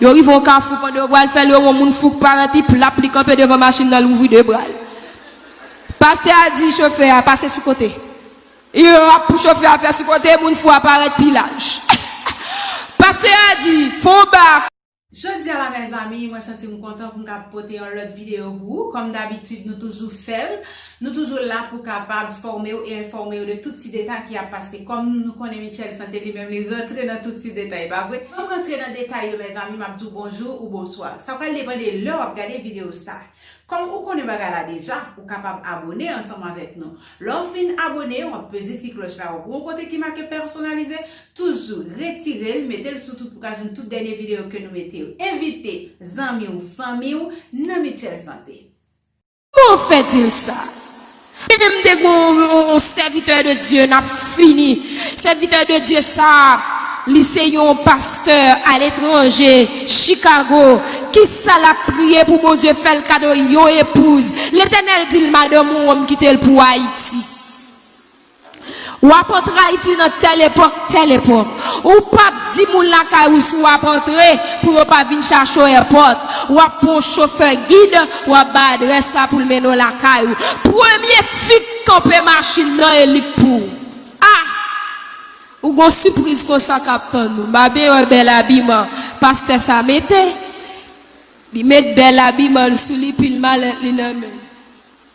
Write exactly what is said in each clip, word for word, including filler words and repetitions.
Yo rive yon kafou, pandan yo pral fè l, yo wè yon moun fou k parèt, li plap, li kanpe devan machin nan, l ouvri de bra l. Pastè a di chofè a, "Pase sou kote." Yo ap pou chofè a fè sou kote, moun fou a parèt pi laj. Pastè a di, "Fè yon bak." Jodi a la, mezanmi, mwen santi m kontan pou m ka pote yon lòt videyo pou ou. Kòm dabitid, nou toujou fè l. Nou toujou la pou kapab fòme w e enfòme w de tout ti detay ki ap pase. Kòm nou konnen Michel Santé li menm, li rantre nan tout ti detay, pa vre? Anvan m rantre nan detay yo, mezanmi, m ap di w bonjou ou bonswa. Sa pral depann de lè w ap gade videyo sa. Kòm ou konnen bagay la deja, ou kapab abone ansanm avèk nou. Lè w fin abone, w ap peze ti klòch la, w ap wè yon kote ki make pèsonalize, toujou retire l, mete l sou tout pou ka jwenn tout dènye videyo ke nou mete yo. Envite zanmi w, fanmi w nan Michel Santé. Kòman w fè di l sa? Menm te gen yon, yon sèvitè de Dye, n ap fini. Sèvitè de Dye sa, li se yon pastè aletranje, Chicago. Kisa l ap priye pou Bondye fè l kado yon epouz? Letènèl di l, "Madanm ou, m kite l pou Ayiti." W ap antre Ayiti nan tèl epòk, tèl epòk. Ou p ap di moun lakay ou si w ap antre pou yo pa vin chache w èpòt. W ap pran yon chofè gid, w ap bay adrès la pou l mennen w lakay ou. Premye fi k kanpe machin nan, e li k pou ou. A! Ou gon sipriz konsa k ap tann ou. M pa byen wè bèl abiman pastè sa mete. Li met bèl abiman l sou li, pil malèt li nan men l.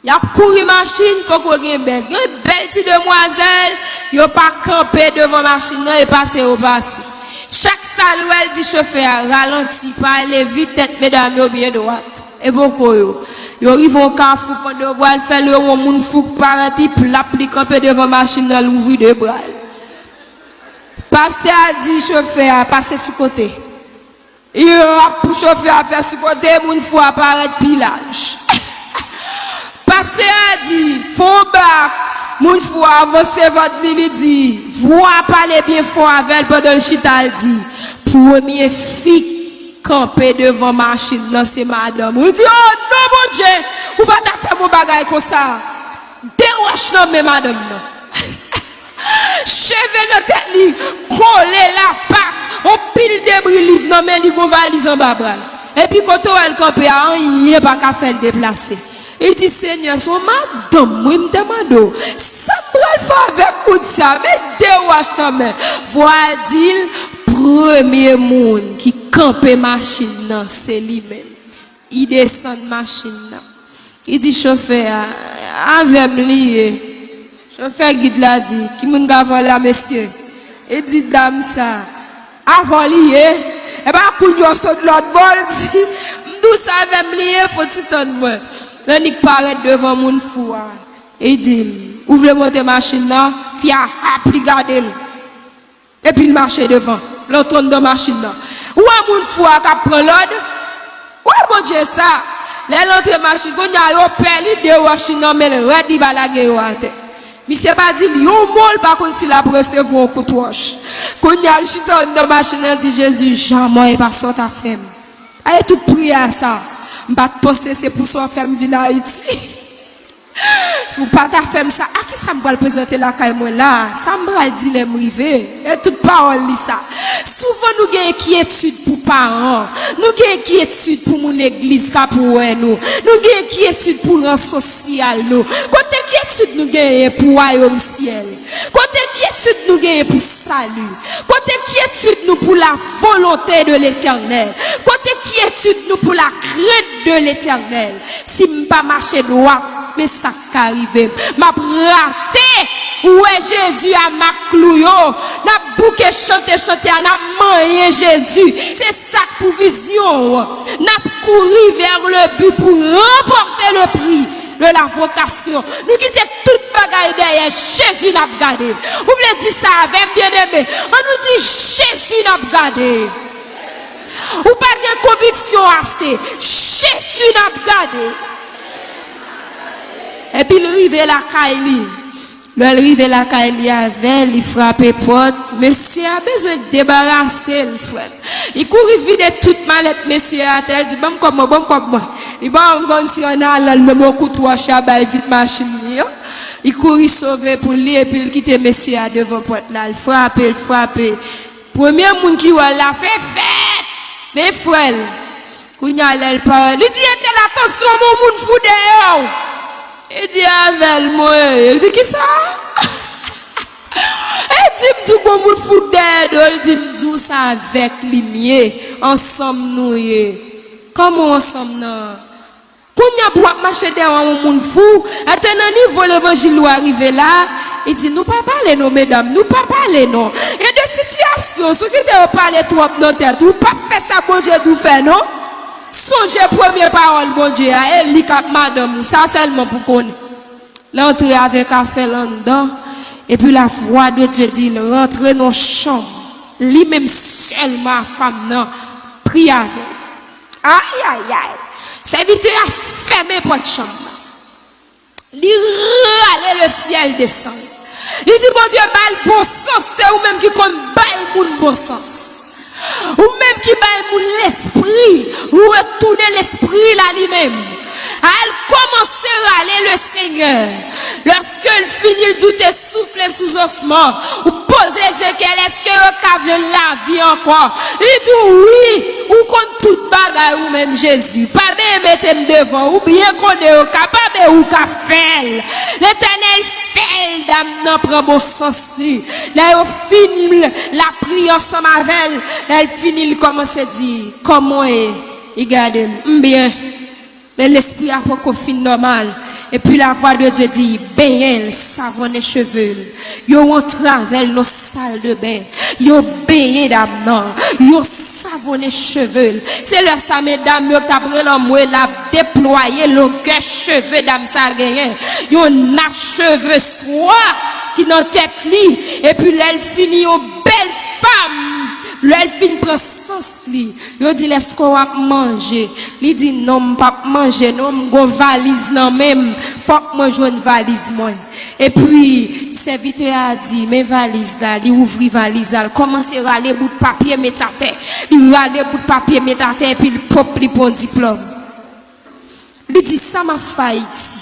Y ap kouri machin, poko gen bèl. Gen bèl ti demwazèl, yo pa kanpe devan machin nan e pase yo pase. Chak sa l wè, l di chofè a, "Ralanti, pa ale vit, tèt medam yo byen dwat." E poko yo. Yo rive yon kafou, pandan yo pral fè l, yo wè yon moun fou k parèt, li plap, li kanpe devan machin nan, l ouvri de bra l. Pastè a di chofè a, "Pase sou kote." Yo ap pou chofè a fè sou kote, moun fou a parèt pi laj. Pastè a di, "Fè yon bak." Moun fou a avanse vant li, li di, vwa pale byen fò avè l pandan l chita, l di, "Premye fi k kanpe devan machin nan se madanm ou." L di, "O non, Bondye, ou pa ta fè m yon bagay konsa." De wòch nan men madanm nan. Cheve nan tèt li, kole, lapak, yon pil debri liv nan men li, gon valiz anba bra l. Epi kote w wè l kanpe a, anyen pa ka fè l deplase. Li di, "Senyè, se yon madanm, wi, m te mande w. Sa m pral fè avèk moun sa? Men de wòch nan men." Vwa a di l, "Premye moun ki kanpe machin nan, se li menm." Li desann machin nan. Li di chofè a, "Avè m li ye." Chofè gid la di, "Ki moun k avè w la, mesye?" Li di dam sa, "Avè w li ye? E pa kounye a w sot lòt bò?" L di, "M di w sa avè m li ye, fò w ti tann mwen." L annik parèt devan moun fou a. Li di l, "Ou vle monte machin nan?" Fi a hap, li gade l. Epi l mache devan, l antre anndan machin nan. Ou wè moun fou a k ap pran lòd? Ou wè Bondye sa? Lè l antre machin, kounye a yo pè li, de wòch li nan men l rèd, li pa lage yo atè. Misye pa di l yon mo, l pa konn si l ap resevwa yon kout wòch. Kounye a l chita anndan machin nan, di, "Jezi, jamè, e pa sa w ta fè m." Aye tout priyè a sa, m pa t panse se pou sa w fè m vin Ayiti. Ou pa ta fè m sa. A kisa m pral prezante lakay mwen la? Sa m pral di lè m rive? E tout pawòl li sa. Souvan nou gen enkyetid pou paran. Nou gen enkyetid pou moun legliz k ap wè nou. Nou gen enkyetid pou ran sosyal nou. Kote enkyetid nou genyen pou wayòm syèl? Kote enkyetid nou genyen pou sali? Kote enkyetid nou pou la volonté de l'Éternel? Kote enkyetid nou pou la crainte de l'Éternel? Si m pa mache dwat, men sa k ka rive m. M ap rate. Ou wè Jezi a mak klou yo. N ap bouke chante chante a, n ap manyen Jezi. Se sa k pou vizyon w. N ap kouri vers le but pour remporter le prix de la vocation. Nou kite tout bagay dèyè, Jezi n ap gade. Ou vle di sa avè m, byeneme? Ann nou di, "Jezi n ap gade." Ou pa gen konviksyon ase. Jezi n ap gade. Epi l rive lakay li. Lè l rive lakay li avè l, li frape pòt. Mesye a bezwen debarase l, frè m. Li kouri vide tout malèt mesye a atè, l di, "Ban m kòb mwen, ban m kòb mwen." Li pa konn si ann alan l menm yon kout wòch a bay vit machin li an. Li kouri sove pou li epi l kite mesye a devan pòt la. L frape, l frape. Premye moun ki wè l la fè fèt. Men frè l, kounye a lè l parèt, li di, "Entèl, atansyon, men yon moun fou dèyè w." Li di, "Avè l mwen ye." Li di, "Kisa?" Li di, "M di w gon moun fou dèyè do." Li di, "M di w sa avèk li m ye, ansanm nou ye." Kòman w ansanm nan? Kounye a pou w ap mache dèyè yon moun fou, atè nan nivo levanjil ou a rive la, li di, "Nou pa pale non, medam, nou pa pale non." Gen de sitiyasyon, si w kite yo pale twòp nan tèt ou, ou p ap fè sa Bondye di w fè non. Sonje premye pawòl Bondye a, e li k ap madanm ou, sa sèlman pou konnen. L antre avèk afè l anndan, epi la vwa de Dye di l, "Rantre nan chanm." Li menm sèlman a fanm nan, priye avè l. Ayayay! Sèvitè a fèmen pòt chanm nan. Li rale le syèl desann. Li di, "Bondye, ba l bon sans, se ou menm ki konn bay moun bon sans. Ou menm ki bay moun lespri, ou retounen lespri l a li menm." Al kòmanse rale le Senyè. Lòske l fini, l di w te soufle sou zòsman, ou poze Ezekyèl, "Èske yo ka jwenn lavi ankò?" Li di w, "Wi, ou konn tout bagay ou menm, Jezi. Pa benyen mete m devan, ou byen konnen yo kapab e ou ka fè l." Letènèl fè l, dam nan pran bon sans li. Lè yo fin, l ap priye ansanm avè l. Lè l fini, li kòmanse di, "Kòman w ye?" Li gade m, "M byen." Men lespri a poko fin nòmal. Epi la vwa de Dye di, "Benyen l, savonnen cheve l." Yo antre avè l nan sal de ben. Yo benyen dam nan. Yo savonnen cheve l. Se lè sa medam yo k t ap rele anmwe l ap deplwaye longè cheve dam sa genyen. Yon nat cheve swa ki nan tèt li. Epi lè l fini, yon bèl fanm. Lè l fin pran sans li, yo di l, "Èske w ap manje?" Li di, "Non, m p ap manje non, m gon valiz nan men m, fòk mwen jwenn valiz mwen." Epi, sèvitè a di, "Men valiz la." Li ouvri valiz la, l kòmanse rale bout papye met atè. Li rale bout papye met atè, epi l pwòp li pran diplòm. Li di, "Sa m ap fè Ayiti?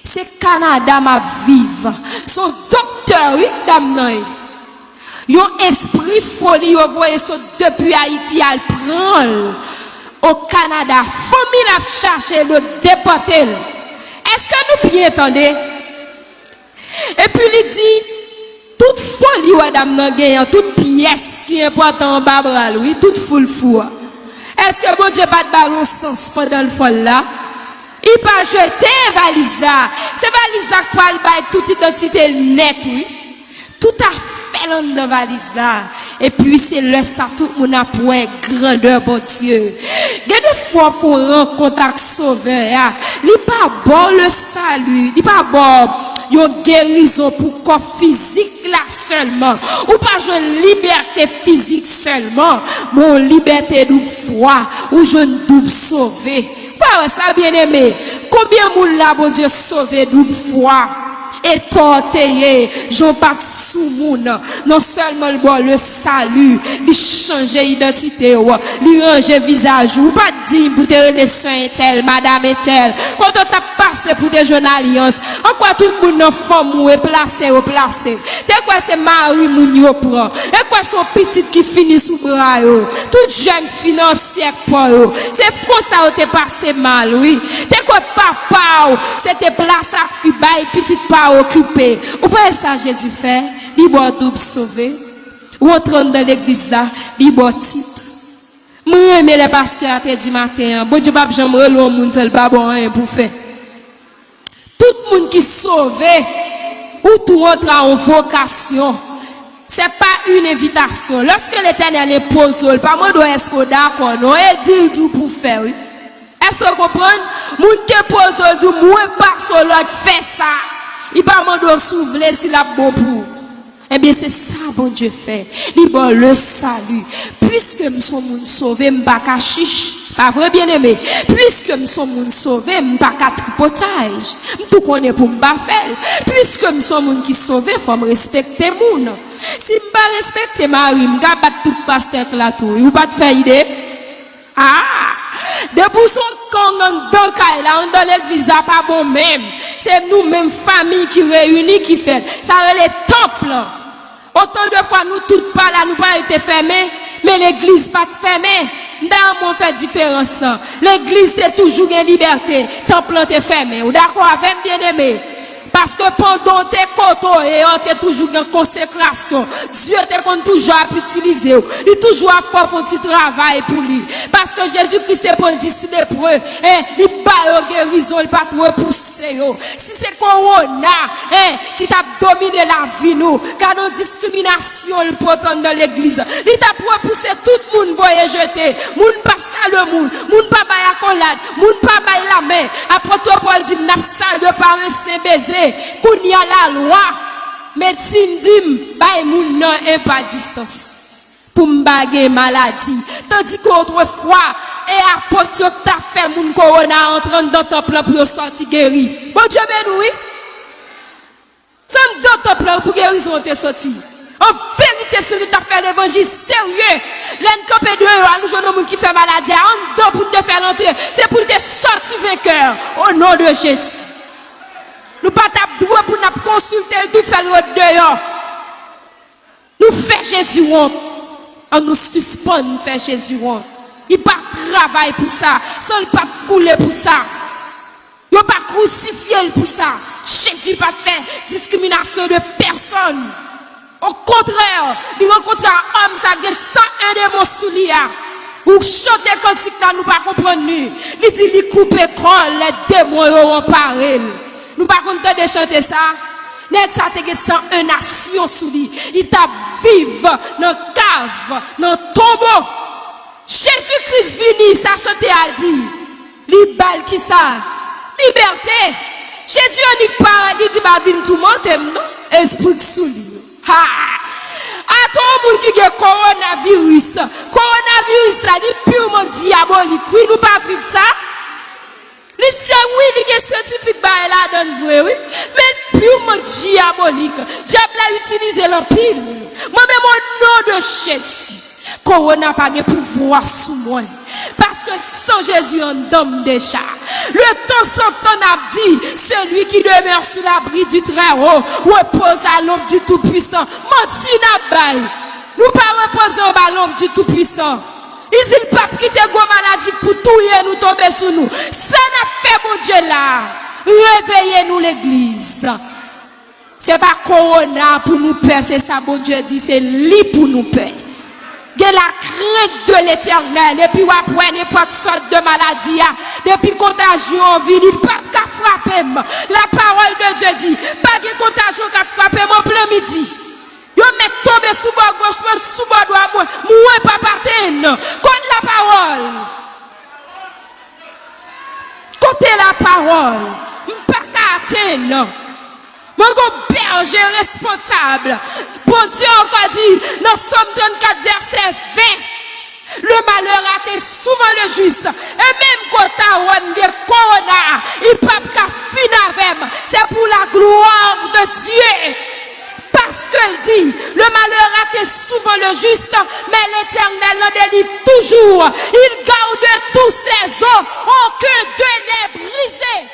Se Kanada m ap viv." Se yon doktè, wi, dam nan ye. Yon espri foli yo voye sot depi Ayiti al pran l o Kanada. Fanmi l ap chache l, yo depòte l. Èske nou byen tande? Epi li di, tout foli wè dam nan genyen an, tout pyès ki enpòtan anba bra l, wi, tout foul fou a. Èske Bondye pa t ba l yon sans pandan l fòl la? Li pa jete valiz la. Se valiz la k pral bay tout idantite l nèt, wi. Tout afè l anndan valiz la. Epi se lè sa tout moun ap wè grandè Bondye. Gen de fwa w fè w rankont ak Sovè a. Li pa ba w le salut, li pa ba w yon gerizon pou kò fizik la sèlman. Ou pa jwenn libète fizik sèlman, men yon libète doub fwa. Ou jwenn doub sove. Pa wè sa, byeneme? Konbyen moun la Bondye sove doub fwa? E tò te ye, jan w pa t sou moun. Non sèlman l ba w le salut, li chanje idantite w, li ranje vizaj ou. Ou pa t diy pou te rele sè entèl, madam entèl. Kote w t ap pase pou te jwenn alyans? An kwè tout moun nan fanmi w e plase yo plase. Te kwè se mari moun yo pran. E kwè se yon pitit ki fini sou bra yo. Tout jèn fi nan syèk pa yo. Se konsa yo te pase mal, wi. Te kwè papa w, se te plas ak fi bay pitit pa w okipe. Ou pa wè sa Jezi fè? Li ba w doub sove. Ou antre anndan legliz la, li ba w tit. Mwen renmen lè pastè a te di maten an, Bondye p ap janm rele yon moun san l pa ba w anyen pou w fè. Tout moun ki sove, ou tou antre a yon vokasyon. Se pa yon envitasyon. Lòske Letènèl enpoze w, l pa mande w èske w dakò non, e di l di w pou w fè, wi. Èske w konprann? Moun ki enpoze w, di w, "Mwen pase w lòd, fè sa." Li pa mande w si w vle, si l ap bon pou ou. Ebyen, se sa Bondye fè. Li ba w le salut. Piske m se yon moun sove, m pa ka chich. Pa vre, byeneme? Piske m se yon moun sove, m pa ka tripotay. M tou konnen pou m pa fè l. Piske m se yon moun ki sove, fò m respekte moun. Si m pa respekte mari m, m ka bat tout pastè k la tou. Ou pa t fè ide? Ah! Depi w se yon gang anndan kay la, anndan legliz la pa bon menm. Se nou menm fanmi ki reyini ki fè l. Sa rele tanp lan. Otan de fwa nou tout pa la, nou pa rete fèmen, men legliz pa t fèmen. M ta renmen w fè diferans lan. Legliz te toujou gen libète, tanp lan te fèmen. Ou dakò avè m, byeneme? Paske pandan w te kote w ye a, te toujou gen konsekrasyon. Dye te konn toujou ap itilize w. Li toujou ap fè w fè yon ti travay pou li. Paske Jezi Kris te pran dis lepre, e li ba yo gerizon, li pa t repouse yo. Si se kowona, e, ki t ap domine lavi nou, gade yon diskriminasyon l pote anndan legliz. Li t ap repouse tout moun voye jete. Moun pa salye moun. Moun pa bay akolad. Moun pa bay lamen. Apot Pòl di, "M n ap salye pa yon sen beze." Kounye a lalwa, medsin di m, "Bay moun nan en pa distans pou m pa gen maladi." Tandike otrefwa, e apot yo t ap fè moun kowona antre anndan tanp lan pou yo sòti geri. Bondye beni w, wi. Se anndan tanp lan pou gerizon an te soti. An verite, si nou t ap fè levanjil serye, lè n kanpe deyò a, nou jwenn yon moun ki fè maladi a anndan pou n te fè l antre, se pou l te sòti venkè, o non de Jezi. Nou pa t ap dwe pou n ap konsilte l tou, fè l ret deyò. Nou fè Jezi wont. An nou sispann fè Jezi wont. Li pa travay pou sa. San l pa t koule pou sa. Yo pa krisifye l pou sa. Jezi pa t fè diskriminasyon de pèsòn. Okontrè, li rankontre a òm sa gen san en demon sou li a. Ou chante kantik la, nou pa konprann li. Li di li koupe kò l, lè demon yo anpare l. Nou pa konn tande chante sa? Nèg sa te gen san en nasyon sou li. Li t ap viv nan kav, nan tonbo. Jezi Kris vini, sa chante a di. Li ba l kisa? Libète. Jezi annik parèt, li di, "Pa vin toumante m non, espri k sou li." Ha! Atann yon moun ki gen kowonaviris. Kowonaviris la, li pirman dyabolik. Wi, nou pa viv sa. Li se, wi, li gen syantifik bagay ladan l vre, wi. Men l pirman dyabolik. Dyab la itilize l anpil. Mwen menm, o non de Jezi, kowona pa gen pouvwa sou mwen. Paske san Jezi anndan m deja. Le tanzantan n ap di, "Celui qui demeure sous l'abri du Très-Haut repose à l'ombre du Tout-Puissant." Manti n ap bay. Nou pa repoze anba lonb di Toupisan. Li di l p ap kite gwo maladi pou touye nou, tonbe sou nou. Sa n ap fè Bondye la? Reveye nou, legliz. Se pa kowona pou nou pè, se sa Bondye di, se li pou nou pè. Gen la crainte de l'Éternel, epi w ap wè nenpòt sòt de maladi a, depi kontajyon an vini, li p ap ka frape m. La parole de Dieu dit, pa gen kontajyon k ap frape m an plen midi. Yo mèt tonbe sou bò goch mwen, sou bò dwat mwen. Mwen p ap atenn. Kot lapawòl? Kote lapawòl? M pa ka atenn. Mwen gon bèje responsab. Bondye ankò di nan Sòm trannkat vèsè ven, le malheur atteint souvent le juste. E menm Kotawòn gen kowona, li p ap ka fin avè m. C'est pour la gloire de Dieu. Paske l di, le malheur atteint souvent le juste, mais l'Éternel l'en délivre toujours. Il garde tous ses os, aucun d'eux n'est brisé.